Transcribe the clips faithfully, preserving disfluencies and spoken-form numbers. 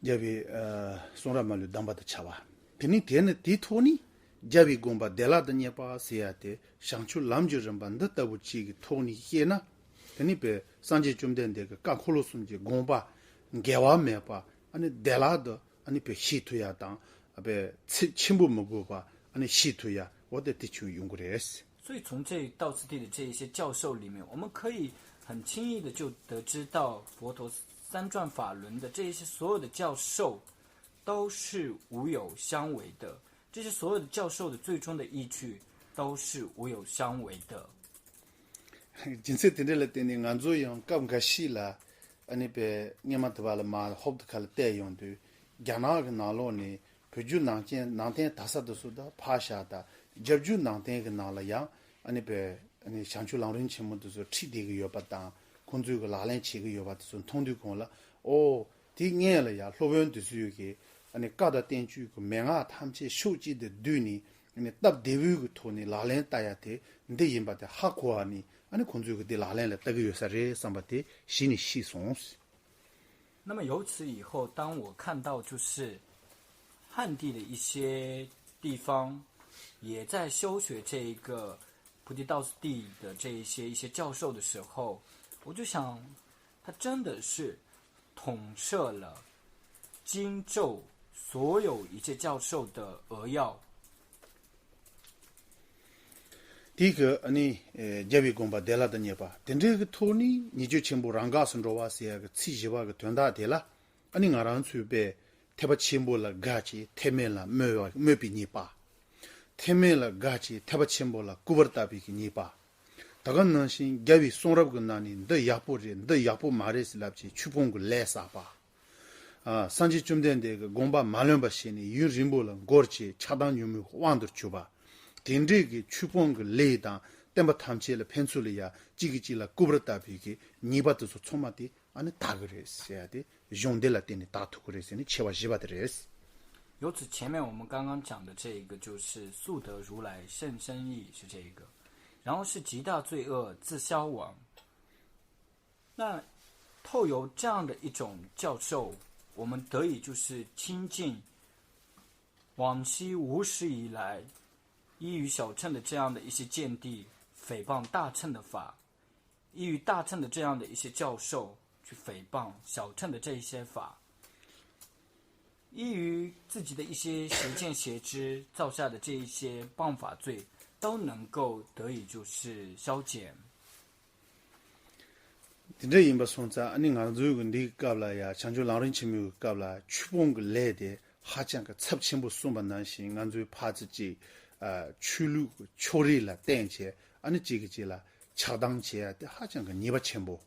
རྒྱལ་བའི་ཨ་གསུང་རབ་མ་ལུས་གདམས་པ་དང་བཅས་པ། དེ་ནི་དེ་ནི་དེའི་ཐོག་ནས་རྒྱལ་བའི་དགོངས་པ་བདེ་བླག་ཏུ་རྙེད་པ་ཟེར་ཡ་དེ་བྱང་ཆུབ་ལམ་གྱི་རིམ་པ་འདི་ལྟ་བུ་གཅིག་གི་ཐོག་ནས་བཤད་ན། དེ་ནི་དཔེ་སངས་རྒྱས་བཅོམ་ལྡན་འདས་ཀྱི་བཀའ་འཁོར་ལོ་གསུམ་གྱི་དགོངས་པ་འགལ་བ་མེད་པ་ཨ་ནི་བདེ་བླག་ཏུ་ཨ་ནི་དཔེ་ཤེས་ཐུབ་ཡ་དང་། དཔེ་ཚིག་ཆེན་པོ་མི་དགོས་པ་ཨ་ནི་ཤེས་ཐུབ་ཡ་འོ་དེ་དེ་ཆུ་ཡོང་གི་རེད། 所以从这道次第的这一些教授里面，我们可以很轻易的就得知到佛陀三转法轮的这一些所有的教授都是无有相违的，这些所有的教授的最终的依据都是无有相违的。 རྒྱུ་མཚན་དེ་འདྲ་ལ་བརྟེན་ནས་ང་ཚོ་ཡང་སྐབས་འགའ་ཤས་ལ་ཨ་ནི་དཔེ་སྔོན་མ་དུ་བ་ལ་མ་ཧོབ་ཏུ་ཁ་ལ་བལྟས་ཡོང་དུས། རྒྱ་ནག་གི་ནང་ལོགས་ནས་བོད་བརྒྱུད་ནང་བསྟན་ནང་བསྟན་དར་ས་དེ་ཚོ་དང་ཕར་བཞག་དང་། རྒྱ་བརྒྱུད་ནང་བསྟན་གྱི་ནང་ལ་ཡང་ཨ་ནི་དཔེ་ཨ་ནི་བྱང་ཆུབ་ལམ་རིམ་ཆེན་མོ་དེ་ཚོ་ཁྲིད་བསྡད་ཀྱི་ཡོད་པ་དང་། ཁོང་ཚོས་གི་ལག་ལེན་བྱེད་ཀྱི་ཡོད་པ་དེ་ཚོ་མཐོང་དུས་གོང་ལ། ཨོ། དེ་སྔོན་ལ་ཡང་སློབ་དཔོན་དེ་ཚོས་གི་ཨ་ནི་བཀའ་དང་བསྟན་བཅོས་ཀྱི་མན་ངག་ཐམས་ཅད་ཕྱོགས་གཅིག་ཏུ་བསྡུས་ནས། ཨ་ནི་སྟབས་བདེ་བོའི་གི་ཐོག་ནས་ལག་ལེན་བསྟར་ཡ་དེ་འདི་ཡིན་པ་དེ་ཧ་གོ་བ་ནི། ཨ་ནི་ཁོང་ཚོས་གི་དེ་ལག་ལེན་ལ་བསྟར་གི་ཡོད་ས་རེད་བསམ་པ་དེ་གཞི་ནས་ཤེས་སོང་། 那么由此以后，当我看到就是汉地的一些地方也在修学这一个菩提道次第的这一些一些教授的时候，我就想，他真的是统摄了经咒所有一切教授的扼要。 དེའི་གི་ཨ་ནི་རྒྱལ་བའི་དགོངས་པ་བདེ་བླག་ཏུ་རྙེད་པ་དེ་འདྲའི་གི་ཐོག་ནས་ཉེས་སྤྱོད་ཆེན་པོ་རང་འགགས་སུ་འགྲོ་བ་ཟེར་ཡ་གི་ཚིག་བཞི་པ་གི་དོན་དག་དེ་ལ། ཨ་ནི་ང་རང་ཚོས་དཔེ་ཐེག་པ་ཆེན་པོ་ལ་དགའ་བྱས་ཐེག་དམན་ལ་སྨོད་པ་སྨོད་པའི་ཉེས་པ། ཐེག་དམན་ལ་དགའ་བྱས་ཐེག་པ་ཆེན་པོ་ལ་སྐུར་བ་བཏབ་པའི་གི་ཉེས་པ། ད་ག་ནང་བཞིན་རྒྱལ་བའི་གསུང་རབ་ཀྱི་ནང་ནས་འདི་ཡག་པོ་རེད་འདི་ཡག་པོ་མ་རེད་ཟེར་ལབ་བྱས་ཆོས་སྤོང་གི་ལས་བསགས་པ། ཨ། སངས་རྒྱས་བཅོམ་ལྡན་འདས་ཀྱི་དགོངས་པ་མ་ལོན་པ་བྱས་ནས་ཡུན་རིང་པོ་ལ་འགོར་བྱས་ཆགས་སྡང་ཉོན་མོངས་དབང་དུ་གྱུར་པ། དེ་འདྲས་ཀྱི་ཆོས་སྤོང་གི་ལས་དང་བསྟན་པ་ཐམས་ཅད་ལ་ཕན་ཚུན་ལ་ཡ་གཅིག་གིས་གཅིག་ལ་སྐུར་བ་བཏབ་པའི་གི་ཉེས་པ་དེ་ཚོ་ཚང་མ་དེ་ཨ་ནི་དག་གི་རེད་ཟེར་ཡ་དེ་གཞུང་འདི་ལ་བརྟེན་ནས་དག་ཐུབ་ཀྱི་རེད་ཟེར་ནས་ཆེ་བ་བཞི་པ་དེ་རེད། 由此，前面我们刚刚讲的这一个就是速得如来甚深意，是这一个，然后是极大罪恶自消亡。那透由这样的一种教授，我们得以就是亲近往昔无始以来依于小乘的这样的一些见地诽谤大乘的法，依于大乘的这样的一些教授去诽谤小乘的这一些法，依于自己的一些邪见邪知造下的这一些谤法罪，都能够得以就是消减。 དེ་འདྲ་ཡིན་པ་སོང་ཙང་ཨ་ནི་ང་ཚོའི་གི་འདིའི་སྐབས་ལ་ཡ་བྱང་ཆུབ་ལམ་རིམ་ཆེན་མོའི་སྐབས་ལ་ཆོས་སྤོང་གི་ལས་དེ་ཧ་ཅང་གི་ཚབས་ཆེན་པོ་གསུངས་པ་ནང་བཞིན་ང་ཚོའི་ཕར་ཚུར་གཅིག་ཨ། ཆོས་ལུགས་ཀྱི་ཕྱོགས་རིས་ལ་བརྟེན་བྱས་ཨ་ནི་གཅིག་གིས་གཅིག་ལ་ཆགས་སྡང་བྱེད་ཡ་དེ་ཧ་ཅང་གི་ཉེས་པ་ཆེན་པོ།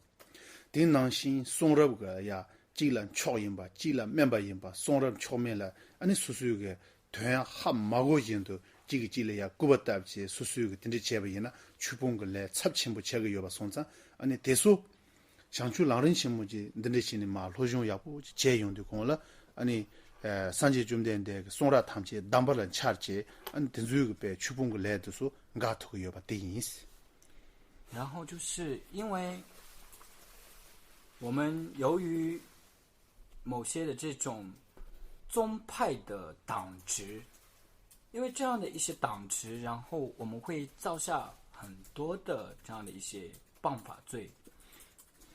དེ་ནང་བཞིན་གསུང་རབ་ཀྱི་ཡ་གཅིག་ལ་མཆོག་ཡིན་པ་གཅིག་ལ་དམན་པ་ཡིན་པ་གསུང་རབ་མཆོག་དམན་ལ་ཨ་ནི་སོ་སོའི་གི་དོན་ཧ་མ་གོ་བཞིན་དུ་གཅིག་གིས་གཅིག་ལ་ཡ་སྐུར་བ་བཏབ་བྱས་སོ་སོའི་གི་དེ་འདྲ་བྱས་པ་ཡིན་ན་ཆོས་སྤོང་གི་ལས་ཚབས་ཆེན་པོ་ཆགས་ཀྱི་ཡོད་པ་སོང་ཙང་ཨ་ནི་དེ་ཚོ་བྱང་ཆུབ་ལམ་རིམ་ཆེན་མོ་ཅིག་འདི་འདྲ་བྱས་ནས་མར་སློབ་སྦྱོང་ཡག་པོ་ཅིག་བྱས་ཡོང་དུས་གོང་ལ་ཨ་ནི་ཨ་སངས་རྒྱས་བཅོམ་ལྡན་འདས་ཀྱི་གསུང་རབ་ཐམས་ཅད་གདམས་པ་ལ་འཆར་བྱས་ཨ་ནི་དེ་ཚོའི་གི་པའི་ཆོས་སྤོང་གི་ལས་དེ་ཚོ་འགག་ཐུབ་ཀྱི་ཡོད་པ་དེ་ཡིན། 然后就是因为我们由于某些的这种宗派的党职，因为这样的一些党职，然后我们会造下很多的这样的一些谤法罪。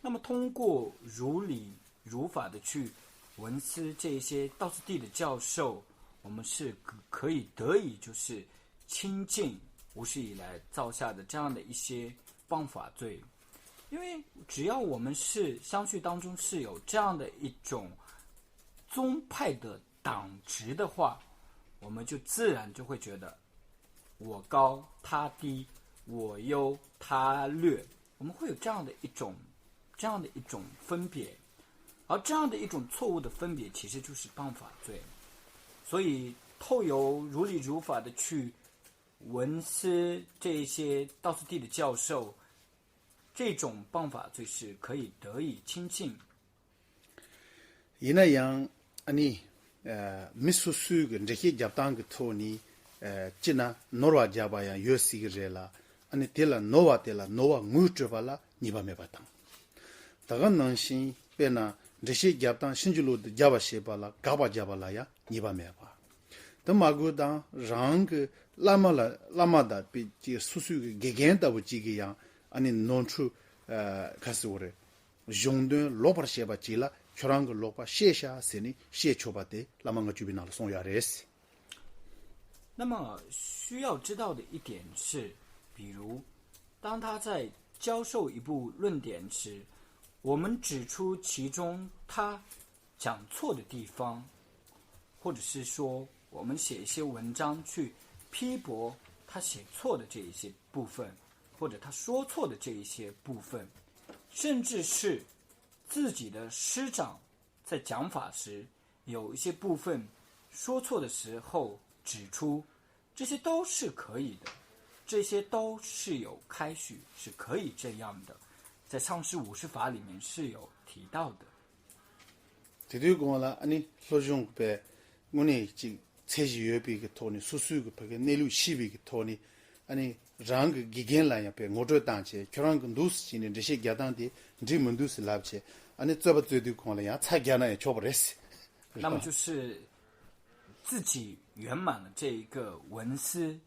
那么通过如理如法的去闻思这一些道次第的教授，我们是可可以得以就是清净无始以来造下的这样的一些谤法罪。因为只要我们是相续当中是有这样的一种宗派的党职的话，我们就自然就会觉得我高他低，我优他劣，我们会有这样的一种这样的一种分别。而这样的一种错误的分别，其实就是谤法罪。所以透由如理如法的去闻思这一些道次第的教授，这种谤法罪是可以得以清净。 ཡིན་ན་ཡང་ཨ་ནི་མི་སོ་སོའི་གི་འགྲེལ་བཤད་རྒྱབ་སྟངས་ཀྱི་ཐོག་ནས་སྤྱིར་ན་ནོར་བ་རྒྱག་པ་ཡང་ཡོད་སྲིད་ཀྱི་རེད་ལ། ཨ་ནི་དེ་ལ་ནོར་བ་དེ་ལ་ནོར་བ་ངོས་སྤྲོད་པ་ལ་ཉེས་པ་མེད་པ་དང་། ད་ག་ནང་བཞིན་དཔེར་ན་ འགྲེལ་བཤད་རྒྱབ་སྟངས་ཕྱིན་ཅི་ལོག་ཏུ་རྒྱབ་པ་བྱེད་པ་ལ་དགག་པ་རྒྱབ་པ་ལ་ཡང་ཉེས་པ་མེད་པ། དེ་མ་དགོས་དང་རང་གི་བླ་མ་ལ་བླ་མ་དང་དཔེ་ཅིག་སོ་སོའི་གི་དགེ་རྒན་ལྟ་བུ་ཅིག་གིས་ཡང་ཨ་ནི་ནོར་འཁྲུལ་ཨ་ག་ཟེར་བ་རེད། གཞུང་དོན་ལོག་པར་བཤད་པ་ཅིག་ལ་ཁྱོད་རང་གི་ལོག་པ་བཤད་ཤག་ཟེར་ནས་བཤད་ཆོག་པ་དེ་བླ་མ་ལྔ་བཅུ་པའི་ནང་ལ་གསུངས་ཡོད་རེད། 那么需要知道的一点是，比如，当他在教授一部论点时，我们指出其中他讲错的地方，或者是说我们写一些文章去批驳他写错的这一些部分，或者他说错的这一些部分，甚至是自己的师长在讲法时有一些部分说错的时候指出，这些都是可以的，这些都是有开许，是可以这样的，在上师五十法里面是有提到的。 དེ་དུས་གོང་ལ་ཨ་ནི་སློབ་སྦྱོང་པས་དངོས་གནས་ཅིག་ཚད་གཞི་ཡོད་པའི་གི་ཐོག་ནས་སོ་སོའི་གི་ཕ་གི་གནས་ལུགས་ཤེས་པའི་གི་ཐོག་ནས་ཨ་ནི་རང་གི་དགེ་རྒན་ལ་ཡང་པས་ངོ་སྤྲོད་བཏང་བྱས་ཁྱོད་རང་གི་འདུག་ཟེར་བྱས་ནས་འགྲེལ་བཤད་རྒྱག་སྟངས་དེ་འགྲིག་མི་འདུག་ཟེར་ལབ་བྱས་ཨ་ནི་རྩོད་པ་རྩོད་དུས་གོང་ལ་ཡང་ཚ་རྒྱག་ན་ཡང་ཆོག་པ་རེད། 那么就是自己圆满了这一个文思，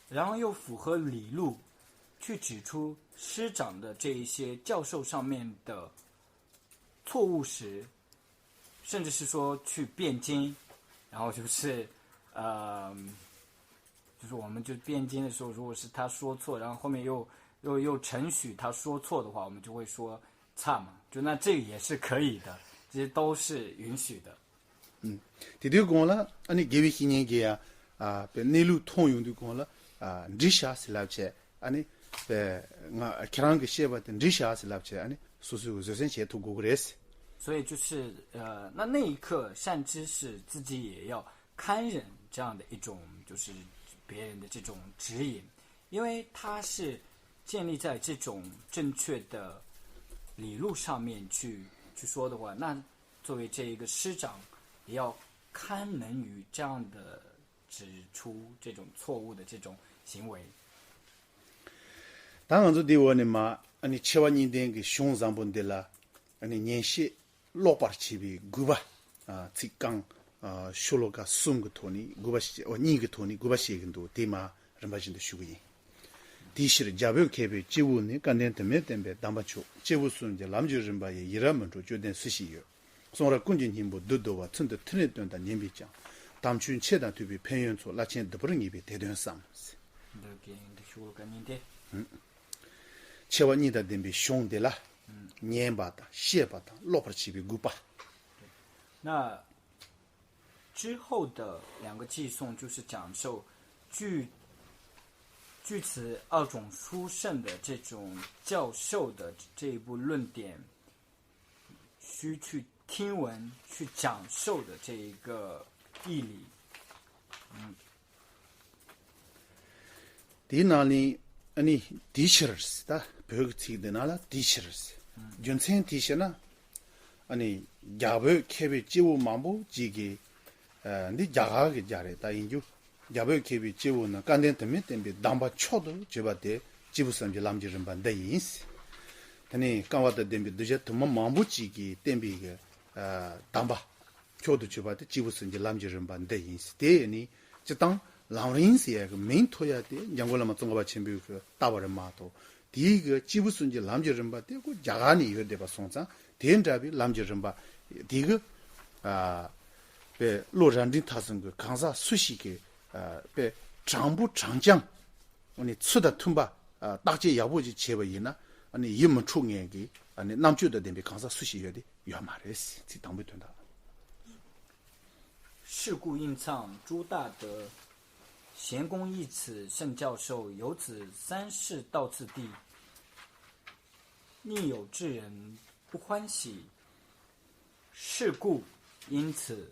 然后又符合理路，去指出师长的这一些教授上面的错误时，甚至是说去辩经，然后就是呃，就是我们就辩经的时候，如果是他说错，然后后面又又又承许他说错的话，我们就会说差嘛，就那这个也是可以的，这些都是允许的。 དེ་དུས་གོང་ལ་ཨ་ནི་དགེ་བའི་བཤེས་གཉེན་གྱིས་ཡང་པའི་གནས་ལུགས་མཐོང་ཡོང་དུས་གོང་ལ་འགྲིག་ཤག་ཟེར་ལབ་བྱས་ཨ་ནི་པའི་ང་ཁྱེད་རང་གི་བཤད་པ་དེ་འགྲིག་ཤག་ཟེར་ལབ་བྱས་ཨ་ནི་སོ་སོའི་བཟོད་བསྲན་བྱེད་ཐུབ་དགོས་ཀྱི་རེད། 所以就是呃，那那一刻善知识自己也要看忍这样的一种，就是别人的这种指引，因为他是建立在这种正确的理路上面去去说的话，那作为这一个师长，也要看能于这样的指出这种错误的这种行为。 ད་ང་ཚོ་འདི་འོག་ནས་མ་ཨ་ནི་ཆེ་བ་གཉིས་ལྡན་གྱི་གཞུང་བཟང་པོ་འདི་ལ་ཨ་ནི་ཉན་བཤད་ཀློག་པར་བྱེད་པའི་དགོས་པ། ཚིག་རྐང་ཤོ་ལོ་ཀ་གསུམ་གྱི་ཐོག་ནས་དགོས་པ་ཞིག་ཨོ་གཉིས་ཀྱི་ཐོག་ནས་དགོས་པ་བཤད་ཀྱི་འདུག་དེ་མ་རིམ་པ་བཞིན་དུ་ཞུ་གི་ཡིན། དེའི་ཕྱིར་རྒྱ་བོད་མཁས་པའི་སྐྱེས་བུ་ནི། སྐལ་ལྡན་དུ་མས་བསྟན་པའི་གདམས་པ་མཆོག་སྐྱེས་བུ་གསུམ་གྱི་ལམ་གྱི་རིམ་པ་ཡི། ཡི་རབས་མི་འཕྲོག་བཅུད་ལྡན་སུ་ཞིག་ཡོད། གསུང་རབ་ཀུན་གྱི་སྙིང་པོ་བསྡུ་བསྡུ་བ། ཚུལ་འདི་ཐུགས་ནས་སྟོན་དང་ཉན་པས་ཀྱང་། དམ་ཆོས་འཆད་དང་ཐོས་པའི་ཕན་ཡོན་ཚོགས། བླ་ཆེན་བདུད་པོར་ངེས་པའི་དེ་དོན་བསམ། འདི་གི་འདི་ཤུགས་ཀ་ཉིན་ཏེ། ཆེ་བ་གཉིས་དང་ལྡན་པའི་གཞུང་འདི་ལ་ཉན་པ་དང་བཤད་པ་དང་ཀློག་པར་བྱེད་པའི་དགོས་པ། 那之后的两个偈颂就是讲授据据此二种殊胜的这种教授的这一部论点，需去听闻、去讲授的这一个义理。 དེའི་ནང་ནས་ཨ་ནི་དེའི་ཕྱིར་ཟེར། ད་བོད་ཀྱི་ཚིག་འདི་ནང་ལ་དེའི་ཕྱིར་ཟེར། རྒྱུ་མཚན་དེའི་ཕྱིར་ན་ཨ་ནི་རྒྱ་བོད་མཁས་པའི་སྐྱེས་བུ་མང་པོ་ཅིག་གིས་ཨ་འདི་རྒྱ་གར་གྱི་རྒྱ་རེད། ད་ཡིན་རྒྱུ་རྒྱ་བོད་མཁས་པའི་སྐྱེས་བུ་ནི་སྐལ་ལྡན་དུ་མས་བསྟན་པའི་གདམས་པ་མཆོག་ཏུ་གྱུར་པ་དེ་སྐྱེས་བུ་གསུམ་གྱི་ལམ་གྱི་རིམ་པ་འདི་ཡིན། དེ་ནས་སྐལ་བ་དང་ལྡན་པའི་གདུལ་བྱ་དུ་མ་མང་པོ་ཅིག་གིས་བསྟན་པའི་གི་ཨ་གདམས་པ། མཆོག་ཏུ་གྱུར་པ་དེ་སྐྱེས་བུ་གསུམ་གྱི་ལམ་གྱི་རིམ་པ་འདི་ཡིན། དེ་ནི་སྤྱིར་བཏང་ལམ་རིམ་ཟེར་ཡག་གི་མིང་ཐོགས་ཡག་དེ་འཇམ་མགོན་བླ་མ་ཙོང་ཁ་པ་ཆེན་པོས་གི་བཏགས་པ་རེད་མ་གཏོགས། དེའི་གི་སྐྱེས་བུ་གསུམ་གྱི་ལམ་གྱི་རིམ་པ་དེ་ཁོ་རྒྱ་གར་ནས་ཡོད་བསྡད་པ་སོང་ཙང་། དེ་འདྲ་བའི་ལམ་གྱི་རིམ་པ་དེ་གི་ཨ་པའི་བློ་རབ་འབྲིང་ཐ་གསུམ་གྱི་གང་ཟག་སུ་ཞིག་གིས་ཨ་པའི་དྲང་པོ་དྲང་རྐྱང་ཨ་ནི་ཚུལ་དང་མཐུན་པ་ཨ་བརྟག་དཔྱད་ཡག་པོ་ཅིག་བྱས་པ་ཡིན་ན་ཨ་ནི་ཡིད་མི་འཕྲོག་མཁན་གྱི་ཨ་ནི་རྣམ་དཔྱོད་དང་ལྡན་པའི་གང་ཟག་སུ་ཞིག་ཡོད་དེ། 有马雷斯，这当不tun的。 是故应藏诸大德，咸公亦此圣教授，有此三世道次第，宁有至人不欢喜？是故，因此，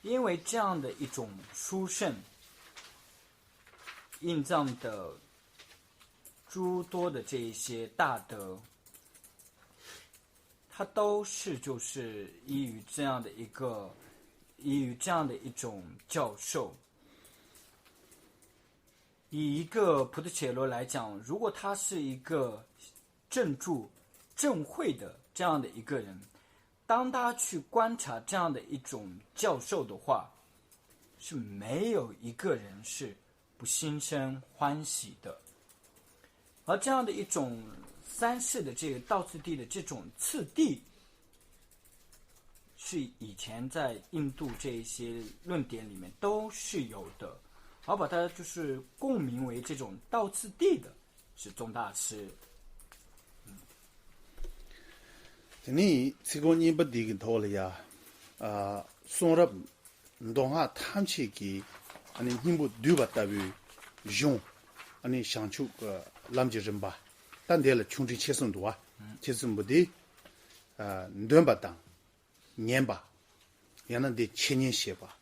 因为这样的一种殊胜，印藏的诸多的这一些大德，它都是就是依于这样的一个，依于这样的一种教授，以一个普特切罗来讲，如果他是一个正住正会的这样的一个人，当他去观察这样的一种教授的话，是没有一个人是不心生欢喜的。而这样的一种三世的这个道次第的这种次第，是以前在印度这一些论点里面都是有的，而把它就是共名为这种道次第的是宗大师。དེ་ནས་ཚིག་གོང་གཉིས་པ་འདི་གི་ཐོག་ལ་ཡ། ཨ་གསུང་རབ་མདོ་སྔགས་ཐམས་ཅད་ཀྱི་ཨ་ནི་སྙིང་པོ་བསྡུས་པ་ལྟ་བུའི་གཞུང་། ཨ་ནི་བྱང་ཆུབ་ཀྱི་ལམ་གྱི་རིམ་པ། ད་འདི་ལ་ཆུང་འབྲིང་ཆེ་གསུམ་འདུག་བ། ཆེ་གསུམ་པོ་འདི། ཨ་འདོན་པ་དང་། ཉན་པ། ཡང་ན་འདི་འཆད་ཉན་བྱེད་པ།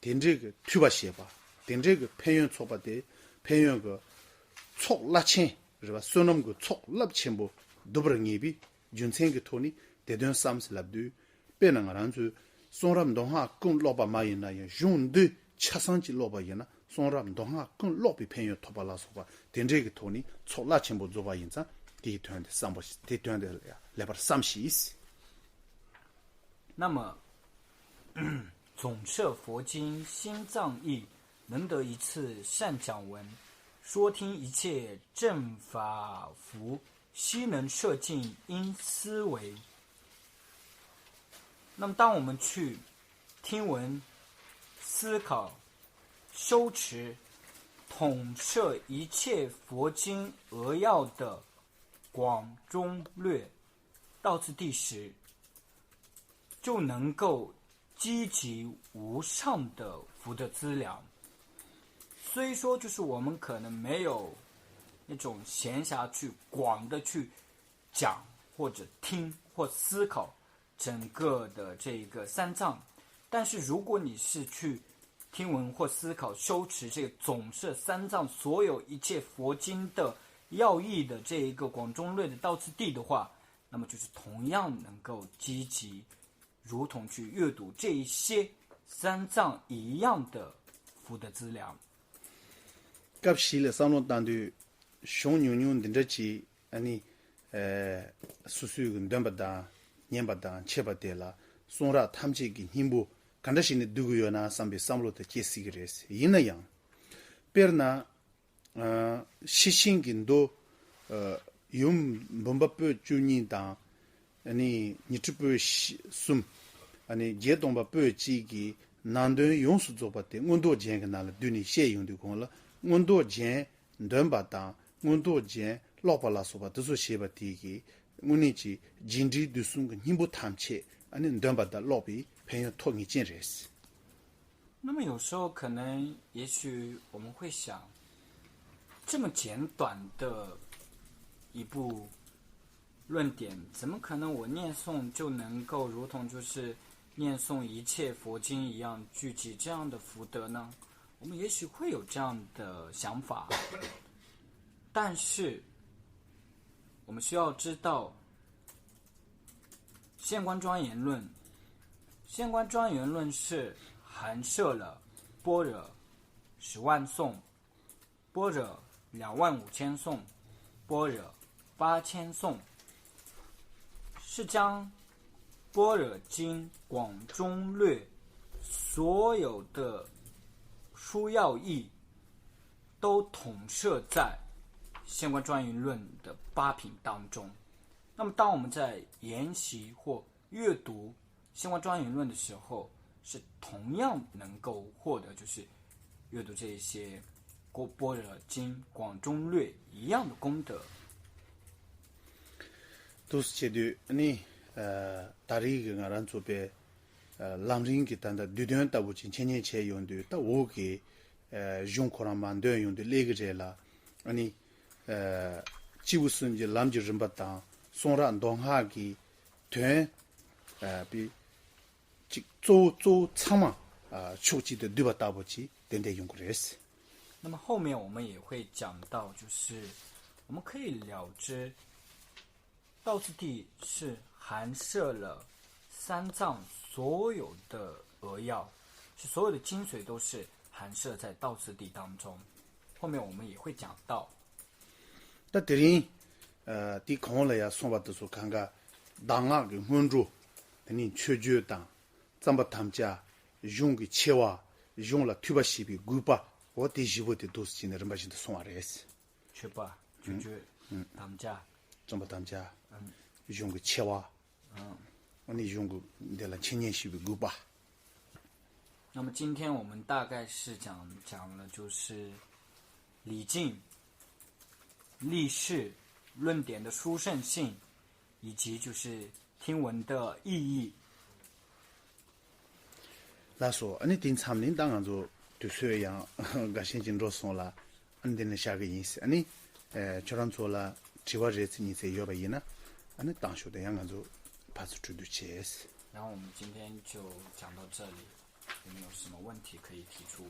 དེ་འདྲའི་གི་ཐོས་པ་བྱེད་པ། དེ་འདྲའི་གི་ཕན་ཡོན་ཚོགས་པ་དེ་ཕན་ཡོན་གི་ཚོགས་རླབས་ཆེན་རེད་བ། བསོད་ནམས་གི་ཚོགས་རླབས་ཆེན་པོ་བསྡུ་བར་ངེས་པའི་རྒྱུ་མཚན་གི་ཐོག་ནས་དེ་དོན་བསམ་ཟེར་ལབ་དུས། དཔེར་ན་ང་རང་ཚོས་གསུང་རབ་མདོ་སྔགས་ཀུན་ཀློག་པ་མ་ཡིན་ན་ཡང་གཞུང་འདི་ཆ་ཚང་གཅིག་ཀློག་པ་ཡིན་ན་གསུང་རབ་མདོ་སྔགས་ཀུན་ཀློག་པའི་ཕན་ཡོན་ཐོབ་པ་ལ་སོགས་པ་དེ་འདྲའི་གི་ཐོག་ནས་ཚོགས་རླབས་ཆེན་པོ་རྫོགས་པ་ཡིན་ཙང་དེའི་དོན་དེ་བསམ་པ་དེའི་དོན་དེ་ལེགས་པར་བསམ་ཤིག那么，总摄佛经心藏义，能得一次善讲闻，说听一切正法福，悉能摄尽因思维。那么，当我们去听闻、思考、修持、统摄一切佛经扼要的广中略，到此地时，就能够积集无上的福德资粮。虽说就是我们可能没有那种闲暇去广的去讲或者听或思考整个的这个三藏，但是如果你是去听闻或思考修持这个总摄三藏所有一切佛经的要义的这一个广中略的到此地的话，那么就是同样能够积集，如同去阅读这一些三藏一样的福德资粮。སྐབས་ཤིག་ལ་བསམ་བློ་བཏང་དུས་གཞུང་ཉུང་ཉུང་འདི་འདྲ་ཅིག་ཨ་ནི། སོ་སོའི་གི་འདོན་པ་དང་ཉན་པ་དང་འཆད་པ་དེ་ལ་གསུང་རབ་ཐམས་ཅད་ཀྱི་སྙིང་པོ་ག་འདྲ་ཞིག་ནས་བསྡུ་གི་ཡོད་ན་བསམ་པའི་བསམ་བློ་དེ་སྐྱེ་སྲིད་ཀྱི་རེད། ཡིན་ན་ཡང་། དཔེར་ན། ཤེར་ཕྱིན་གྱི་མདོ། ཡུམ་འབུམ་པ་པོད་བཅུ་གཉིས་དང་། ཉི་ཁྲི་པོད་གསུམ། བརྒྱད་སྟོང་པ་པོད་གཅིག་གི་ནང་དོན་ཡོངས་སུ་རྫོགས་པ་དེ་མངོན་རྟོགས་རྒྱན་གྱི་ནང་ལ་བསྡུས་ནས་བཤད་ཡོང་དུས་གོང་ལ་མངོན་རྟོགས་རྒྱན་འདོན་པ་དང་མངོན་རྟོགས་རྒྱན་ཀློག་པ་ལ་སོགས་པ་དེ་ཚོ་བྱས་པ་དེ་གིས་དངོས་གནས་ཀྱི་རྒྱས་འབྲིང་བསྡུས་གསུམ་གྱི་སྙིང་པོ་ཐམས་ཅད་ཨ་ནི་འདོན་པ་དང་ཀློག་པའི་ཕན་ཡོན་ཐོབ་ངེས་ཅན་རེད། 那么有时候可能，也许我们会想，这么简短的一部论点，怎么可能我念诵就能够如同就是念诵一切佛经一样聚集这样的福德呢？我们也许会有这样的想法，但是我们需要知道，现观庄严论，现观庄严论是含摄了般若十万颂、般若两万五千颂、般若八千颂，是将般若经广中略所有的书要义都统摄在现观庄严论的八品当中。那么，当我们在研习或阅读现观庄严论的时候，是同样能够获得就是阅读这些般若经广中略一样的功德。དུས་ཚོད་ནི་ད་རེས་ཀྱི་ང་རང་ཚོ་པའི་ལམ་རིམ་གྱི་ད་ལྟ་བསྡུས་དོན་ལྟ་བུ་ཅིག་འཆད་ཉན་བྱས་ཡོང་དུས་ད་འོག་གི་གཞུང་ཁོ་རང་མར་འདོན་ཡོང་དུས་སླེབས་ཀྱི་རེད་ལ། ཨ་ནི། སྐྱེས་བུ་གསུམ་གྱི་ལམ་གྱི་རིམ་པ་དང་གསུང་རབ་མདོ་སྔགས་ཀྱི་དོན། པའི། ཅིག་གཙོ་བོ་གཙོ་བོ་ཚང་མ་ཕྱོགས་གཅིག་ཏུ་བསྡུས་པ་ལྟ་བུ་ཅིག་ཏན་ཏན་ཡོང་གི་རེད། 那么后面我们也会讲到，就是我们可以了知，道次第是含摄了三藏所有的扼要，是所有的精髓都是含摄在道次第当中。后面我们也会讲到。 ད་དེ་རིང་། དེ་གོང་ལ་ཡང་གསུངས་པ་དེ་ཚོ་གང་ག་གདམས་ངག་གི་སྔོན་འགྲོ། དེ་ནས་མཆོད་བརྗོད་དང་། རྩོམ་པ་དམ་བཅའ། གཞུང་གི་ཆེ་བ། གཞུང་ལ་ཐོས་པ་ཞེས་པའི་དགོས་པ། འོ་དེ་བཞི་པོ་དེ་འདུག་སེ་བྱས་ནས་རིམ་པ་བཞིན་དུ་གསུངས་པ་རེད། མཆོད་པ། མཆོད་བརྗོད། དམ་བཅའ། རྩོམ་པ་དམ་བཅའ། གཞུང་གི་ཆེ་བ། ཨ་ནི་གཞུང་གི་འདི་ལ་འཆད་ཉན་ཞུས་པའི་དགོས་པ། 那么今天我们大概是讲讲了就是礼敬、立誓、论点的殊胜性，以及就是听闻的意义。 ལགས་སོ། ཨ་ནི་དེ་མཚམས་ནས་ད་ང་ཚོ་དུས་ཚོད་ཡང་འགའ་ཤས་ཅིག་འགྲོ་སོང་ལ། ཨ་ནི་འདི་ནས་བཞག་གི་ཡིན། ཨ་ནི་ཨེ་ཁྱོད་རང་ཚོ་ལ་དྲི་བ་རེ་ཚེ་གཉིས་ཚེ་ཡོད་པ་ཡིན་ན། ཨ་ནི་བཏང་ཤོག་དང་། ཡང་ང་ཚོ་ཕར་ཚུར་གྲོས་བསྡུར་བྱེད། 然后我们今天就讲到这里，有没有什么问题可以提出？